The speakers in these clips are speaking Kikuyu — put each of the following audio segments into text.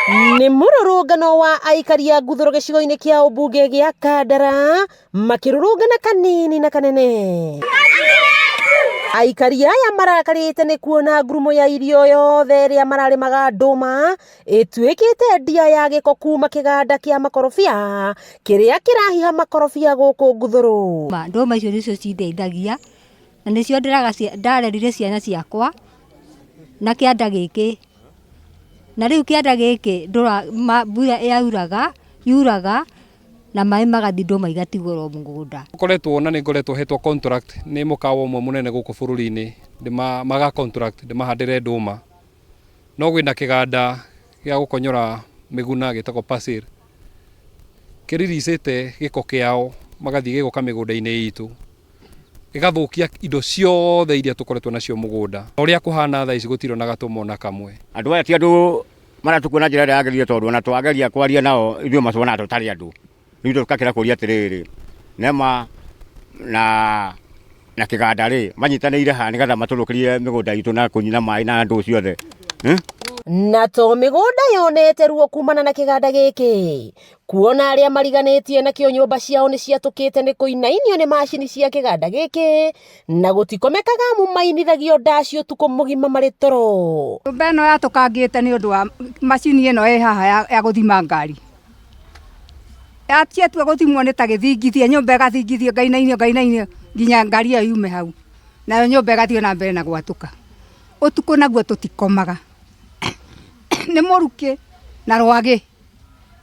Nĩ mũrũrũngano wa aikari a Nguthũrũ gĩcigo-inĩ kĩa ũmbunge gĩa Kandara makĩrũrũngana kanini na kanene. Aikari aya marakarĩte nĩ kuona ngurumo ya irio yothe ĩrĩa mararĩmaga ndũma ĩtuĩkĩte ndia ya gĩko kuma kĩganda kĩa makorobia kĩrĩa kĩrahiha makorobia gũkũ Nguthũrũ. Ndũma icio nĩcio cindeithagia na nĩcio ndĩraga ndarerire ciana ciakwa na kĩanda gĩkĩ. Na rĩu kĩanda gĩkĩ mbura yauraga, yuraga na maĩ magathiĩ ndũma igatigwo oro mũgũnda. Ngoretwo na nĩ ngoretwo hetwo contract nĩ mũkawa ũmwe mũnene gũkũ bũrũri-inĩ maga contract ndĩmahandĩre ndũma. No kwĩna kĩganda gĩa gũkonyora mĩguna gĩtagwo Pasir kĩriricĩte gĩko kĩao magathiĩ gĩgoka mĩgũnda-inĩ itũ gĩgathũkia indo ciothe iria tũkoretwo nacio mũgũnda. Ũrĩa kũhana thaa ici gũtirĩ ona gatũma ona kamwe. Andũ aya ti andũ maratukua na njĩra ĩrĩa yagĩrĩire tondũ ona twageria kwaria nao ithuĩ matuonaga tũtarĩ andũ. Rĩu tũgakĩra kũria atĩrĩrĩ, NEMA na na kĩganda rĩ, manyitanĩire ha nĩgetha matũthũkĩrie mĩgũnda itũ na kũnyina maĩ na ndũ ciothe? Na to mĩgũnda yonete ruo kumana na kĩganda gĩkĩ, kuona arĩa mariganĩtie nakĩo nyũmba ciao nĩ ciatũkĩte nĩ kũinainio nĩ macini cia kĩganda gĩkĩ, na gũtikomekaga amu mainithagio ndaci ũtukũ mũgima marĩ toro. Nyũmba ĩno yatũkangĩte nĩ ũndũ wa macini ĩno ĩ haha ya gũthima ngari. Ciatua gũthimwo nĩ ta gĩthingithia, nyũmba ĩgathingithio ĩkainainio ĩkainainio nginya ngari ĩyo yume hau, nayo nyũmba ĩgathiĩ na mbere na gwatũka. Ũtukũ naguo tũtikomaga, nĩ mũrukĩ na rwagĩ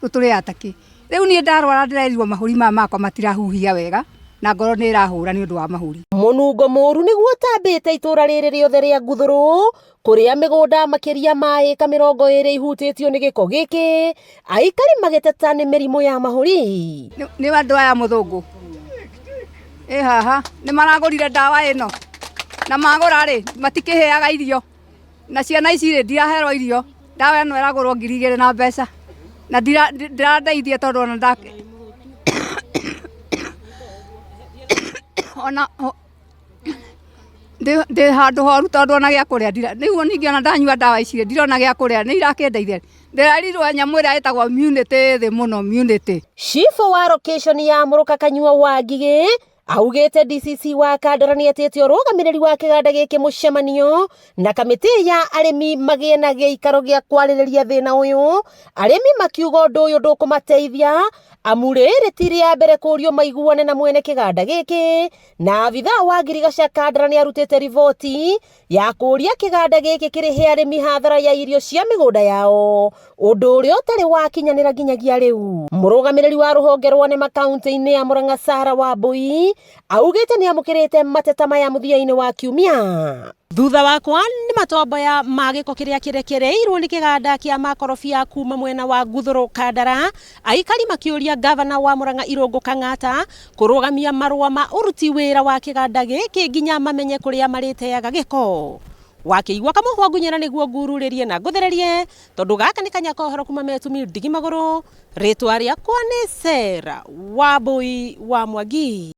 rũtũrĩaga ta kĩ. Rĩu niĩ ndarwara ndĩrerirwo mahũri maya makwa matirahuhia wega na ngoro nĩ ĩrahũra nĩ ũndũ wa mahũri. Mũnungo mũru nĩguo ũtambĩte itũra rĩrĩ rĩothe rĩa Nguthũrũ kũrĩa mĩgũnda makĩria ma ĩka 20 ihutĩtio nĩ gĩko gĩkĩ, aikari magĩteta nĩ mĩrimũ ya mahũri. Nĩ andũ aya mũthũngũ ĩ haha nĩ maragũrire ndawa ĩno na magũra rĩ matikĩheaga irio na ciana ici rĩ ndiraherwo irio ndawa ĩno ĩragũrwo 2000 na mbeca na ndirandeithia tondũ ona nda ona ndĩ handũ horu tondũ ona gĩa kũrĩa ndira rĩu ningĩ ona ndanyua ndawa ici rĩ ndirona gĩa kũrĩa nĩ irakĩndeithia ndĩrerirwo nyamũ ĩrĩa ĩtagwo immunity ĩ thĩ mũno immunity. Cibũ wa location ya Mũrũka Kanyua wa Ngigĩ augĩte DCC wa Kandara nĩetĩte ũrũgamĩrĩri wa kĩganda gĩkĩ mũcemanio na kamĩtĩ ya arĩmi magĩe na gĩikaro gĩa kwarĩrĩria thĩna ũyũ, arĩmi makiuga ũndũ ũyũ ndũkũmateithia amu rĩrĩ ti rĩa mbere kũrio maiguane na mwene kĩganda gĩkĩ, na abithaa wa ngirigaca Kandara nĩarutĩte riboti ya kũria kĩganda gĩkĩ kĩrĩhe arĩmi hathara ya irio cia mĩgũnda yao, ũndũ ũrĩa ũtarĩ wakinyanĩra nginyagia rĩu. Mũrũgamĩrĩri wa rũhonge rwa NEMA kaunti-inĩ ya Murang'a Sarah Wambui augĩte nĩamũkĩrĩte mateta maya mũthia-inĩ wa kiumia. Thutha wakwa nĩ matomboya ma gĩko kĩrĩa kĩrekereirwo nĩ kĩganda kĩa makorobia kuma mwena wa Nguthũrũ Kandara, aikari makĩũria ngavana wa Murang'a Irũngũ Kang'ata kũrũgamia marũa ma ũruti wĩra wa kĩganda gĩkĩ nginya mamenye kũrĩa marĩteaga gĩko. Wakĩigua kamũhwa ngunyĩra nĩguo ngururĩrie na ngũthererie tondũ gaka nĩ kanya ka ũhoro kuma Metumi Ndigi Magũrũ, rĩtwa rĩakwa nĩ Sarah Wambui wa Mwangi.